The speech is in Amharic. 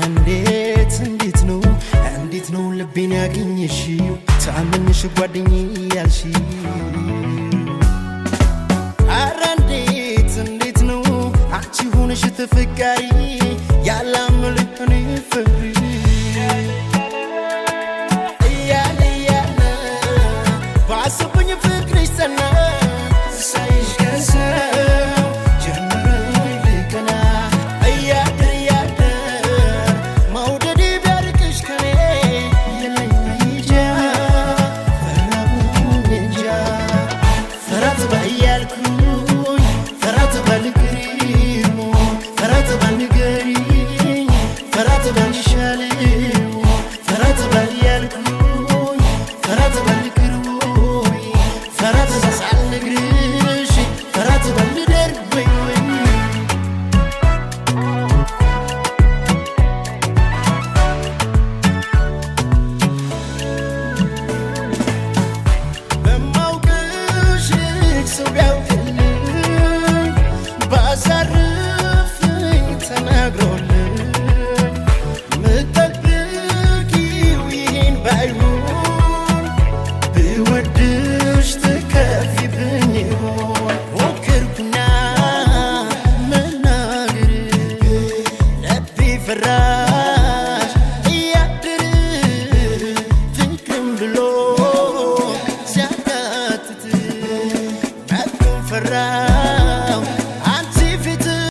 እንዴት እንዴት ነው እንዴት ነው ልቤን ያገኘሽው ታመኝሽ ጓደኛዬ ያልሽው? ኧረ እንዴት እንዴት ነው አንቺ ሆነሽ ተፈቃሪ ያላምልህ እኔ ፈሪ እያለ እያለ ባሰብኝ ፍቅርሽ ጸና፣ ሳይሽ ከሰው ጀመረኝ ልቀና፣ እያደር እያደር መውደዴ ቢያርቅሽ ከኔ የለኝ መሄጃ፣ ፈራሁኝ እንጃ። ፈራ ተባ እያልኩኝ ፈራ ተባ ልቅሪሞ፣ ፈራ ተባ ንገሪኝ፣ ፈራ ተባ ይሻለኝ።